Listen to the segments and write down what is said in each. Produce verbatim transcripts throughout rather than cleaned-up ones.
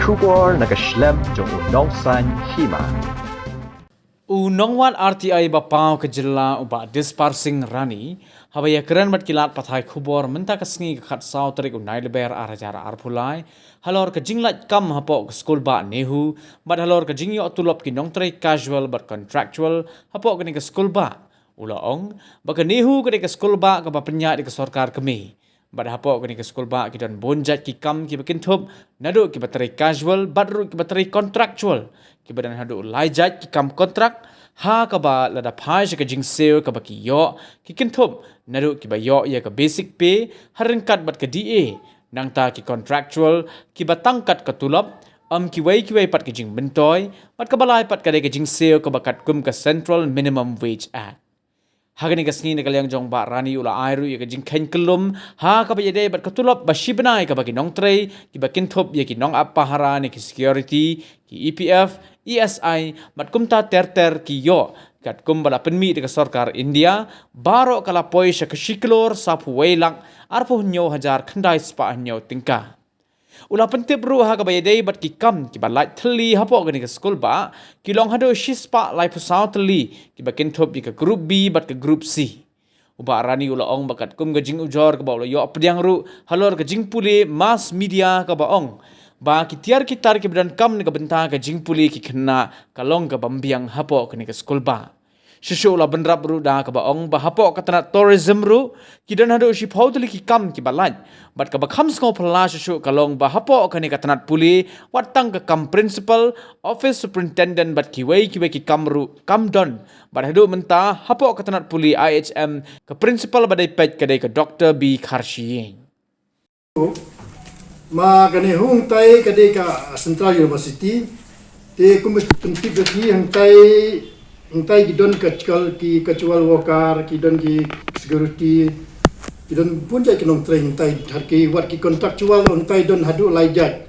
Khubor na ka shlem jong u nongsan hima. U nongwan R T I ba paw ka jylla u Bah Dispar Singh Rani, haba ïakren bad ki lad pathai khubor mynta ka sngi ka khatsaw tarik u Nailaber ar hajar arphew lai, halor ka jinglait kam hapoh ka skulbah NEHU, bad halor ka jingïoh tulop ki nongtrei casual bad contractual hapoh kane ka skulbah. U la ong ba ka NEHU ka dei ka skulbah kaba pynïaid da ka sorkar kmie. Bad hapoh kane ka skulbah ki don bun jait ki kam kiba kynthup, naduh kiba trei casual bad ruh kiba trei contractual, kiba don haduh lai jait ki kam kontrak, ha kaba lada phai sha ka jingsiew kaba ki ïoh, ki kynthup, naduh kiba ïoh ïa ka basic pay ha ryngkat bad ka D A, nangta ki contractual kiba tang kat ka tulop, ym kiwei kiwei pat ki jingmyntoi, bad kaba lai pat ka dei ka jingsiew kaba katkum ka Central Minimum Wage Act. Ha kane ka sngi na ka liang jong Bah Rani u la ai ruh ïa ka jingkheiñ kyllum ha kaba ïadei bad ka tulop ba shi bnai kaba ki nongtrei kiba kynthup ïa ki nongap pahara ne ki security, ki E P F, E S I, bad kumta ter ter ki ïoh, katkum ba la pynmih da ka sorkar India, baroh ka la poi sha ka shi klur sawphew wei lak arphew hynñiew hajar khyndai spah hynñiew tyngka. U la pyntip ruh ha kaba ïadei bad ki kam kiba lait thylli hapoh kane ka skulbah, ki long haduh shispah laiphew saw thylli, kiba kynthup ïa ka Group B bad ka Group C. U Bah Rani u la ong ba katkum ka jingujor kaba u la ïoh pdiang ruh halor ka jingpule mass media, kaba ong ba ki tiar ki tar kiba donkam na ka bynta ka jingpule ki khynnah ka long kaba ym biang hapoh kane ka skulbah. Shuh shuh u la bynrap ruh da kaba ong ba hapoh ka tnat tourism ruh ki don haduh shiphew tylli ki kam kiba lait. Bad kaba kham sngewphylla shuh shuh ka long ba hapoh kane ka tnat pule, wat tang ka kam principal, office superintendent bad kiwei kiwei ki kam ruh kam don. Bad haduh mynta hapoh ka tnat pule I H M, ka principal ba dei peit ka dei ka Doctor B Kharshiing. Ma ka NEHU hangtai ka dei ka Central University. Te kumba pyntip ïa phi, hangtai, hangtai ki don ka casual, ki casual worker, ki don ki security, ki don bun jait ki nongtrei hangtai, ha ki wat ki contractual hangtai don haduh lai jait.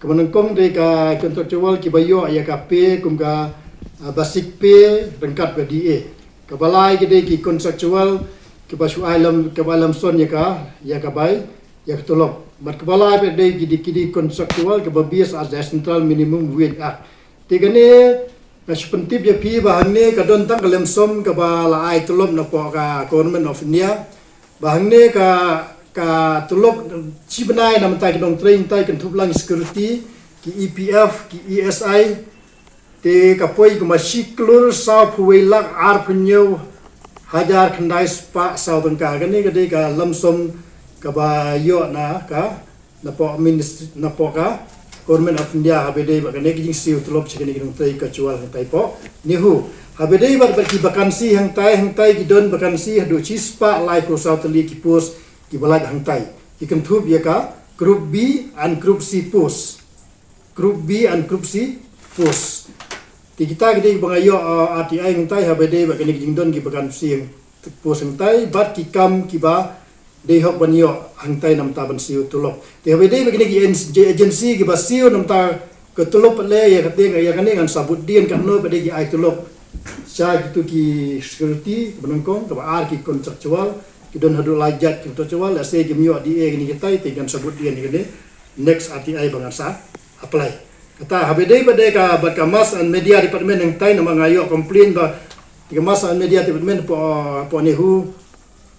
Kaba nyngkong dei ka contractual kiba ïoh ïa ka pay kum ka, ah, basic pay ryngkat bad D A. Kaba lai ki dei ki contractual kiba shu ai lum, kiba ai lump sum ïa ka, ïa ka bai, ïa ka tulop. Bad kaba lai pat dei ki dei, ki dei contractual kiba base as the Central Minimum Wage Act. Te kane nga shu pyntip ïa phi ba hangne ka don tang ka lump sum kaba la ai tulop napoh ka Government of India. Ba hangne ka, ka tulop shi bnai na bynta ki nongtrei hangtai kynthup lang security, ki E P F, ki E S I, te ka poi kumba shi klur sawphew wei lak arphew hynñiew hajar khyndai spah saw tyngka. Kane ka dei ka lump sum kaba ïoh na ka, napoh ministry, napoh ka Government of India, haba ïadei bad kane ka jingsiew tulop sha kine ki nongtrei casual hangtai hapoh NEHU. Haba ïadei bad, bad ki vacancy hangtai, hangtai ki don vacancy haduh shispah laiphew saw tylli ki post kiba lait hangtai. Ki kynthup ïa ka Group B and Group C post. Group B and Group C post. Te kita ki dei ba nga ïoh, uh, R T I hangtai haba ïadei bad kine ki jingdon ki vacancy post hangtai bad ki kam kiba dei hok ban ïoh hangtai na bynta ban siew tulop. Te haba ïadei bad kine ki agen-, agency kiba siew na bynta ka tulop pat, ïa kane, ïa kane ngan sa bud dien katno pat dei ki ai tulop sha kito ki security, kaba nyngkong, kaba ar ki contractual, ki don haduh lai jait ki contractual, lehse kim ïoh D A kine kitai, te ngan sa bud dien ïa kane next R T I ba ngan sa apply. Kata haba ïadei bad ka, bad ka Mass and Media Department hangtai, namar nga ïoh complain ba ka Mass and Media Department hapoh, hapoh NEHU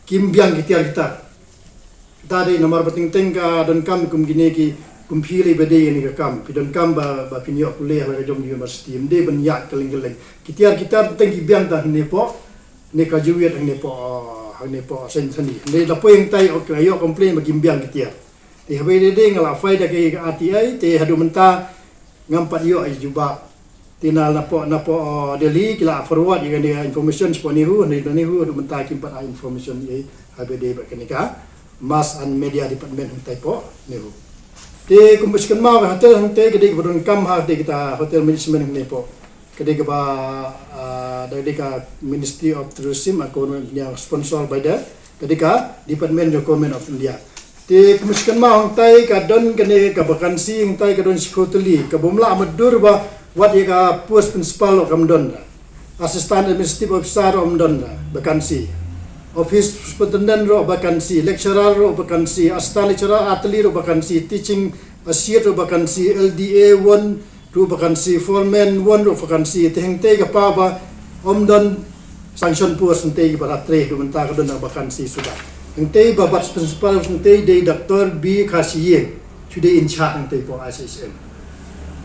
kim biang ki tiar ki tar. Kata dei namar ba teng teng ka donkam kum kine ki, kum phi lei ba dei ïa kane ka kam, phi donkam ba, ba phin ïoh pule ha la ka jong university, ym dei ban ïaid kylleng kylleng. Ki tiar ki tar teng ki biang tang hangne hapoh, hangne Khajuit, hangne hapoh, hangne hapoh Saint Anthony. Hangne la poi hangtai, ok, ïoh complain ba kim biang ki tiar. Te haba ïadei, nga la file da ka R T I, te haduh mynta ngam pat ïoh ïa ka jubab. Te na, napoh, napoh, uh, Delhi ki la forward ïa kane ka information shapoh NEHU, na NEHU haduh mynta kim pat ai information ïa, haba ïadei bad kane ka Mass and Media Department hangtai hapoh NEHU. Te kumba shu kynmaw, ka hotel hangtai ka dei kaba donkam ha, ka dei kata hotel management hangtai hapoh. Ka dei kaba, ah, da ka dei ka Ministry of Tourism, ah, Government of India, sponsor by the, ka dei ka Department of Government of India. Te kumba shu kynmaw, hangtai ka don kane ka vacancy, hangtai ka don shiphew tylli, kaba ym lah ban dur ba wat ïa ka post principal ruh kam don. Assistant Administrative Officer ruh ym don vacancy. Office Superintendent ruh vacancy, lecturer ruh vacancy, assistant lecturer ar tylli ruh vacancy, teaching Ba siat ruh vacancy, L D A one ruh vacancy, foreman one ruh vacancy, te hangtei ka paw ba ym don sanction post hangtei kiba la trei haduh mynta ka don vacancy suda. Hangtei ba vice principal hangtei dei Doctor B Kharshiing, shu dei in charge hangtei hapoh I C S M.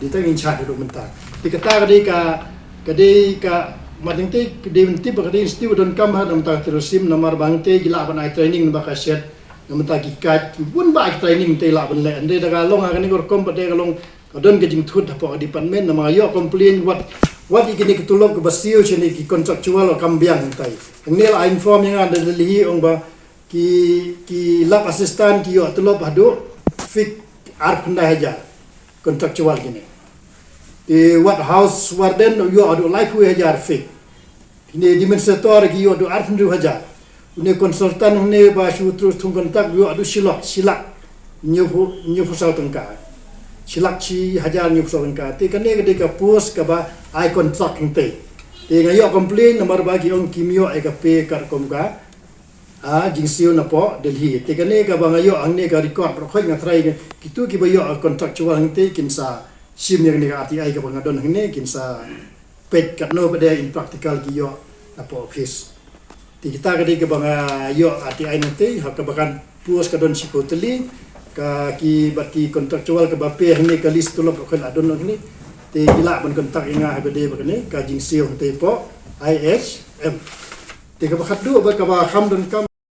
Dei tang in charge haduh mynta. Te kata ka dei ka, ka dei ka, ma hangtei ka dei ban tip ba ka dei institute ba donkam ha, namar ka terrorism, namar ba hangtei ki lah ban ai training namar ka shet, namar ki kait, ki bun bah ki training hangtei lah ban leh. Hynrei da ka long ha kane ka rukom pat de ka long ka don ka jingthut hapoh ka department, namar ïoh complain wat, wat ïa kine ki tulop kiba siew sha kine ki contractual kam biang hangtei. Hangne la inform ïa nga da Delhi ong ba ki, ki lab assistant ki ïoh tulop haduh fix arphew khyndai hajar contractual kine. Te wat house warden ïoh haduh laiphew hajar fix. Kine demonstrator ki ïoh haduh arphew hajar. Une consultant une ba shu trus thung contract ïoh haduh shi lak, shi lak hynñiewphew, hynñiewphew saw tyngka. Shi lak shi hajar hynñiewphew saw tyngka. Te kane ka dei ka post kaba ai contract hangtei. Te nga ïoh complain namar ba ki ong kim ïoh ïa ka pay katkum ka, ah, jingsiew napoh Delhi. Te kane kaba nga ïoh hangne ka record baroh khoit nga tharai kito kiba ïoh contractual hangtei kin sa shim ïa kane ka R T I kaba nga don hangne kin sa peit katno ba dei in practical ki ïoh napoh office. Te kita ka dei kaba nga ïoh R T I hangtei, ha kaba kan post ka don shiphew tylli, ka ki bad ki contractual kaba pay hangne ka list tulop baroh khoit la don hangne. Te ki lah ban contact ïa nga haba dei ba kane ka jingsiew hangtei hapoh I H M. Te kaba khatduh ba kaba kham donkam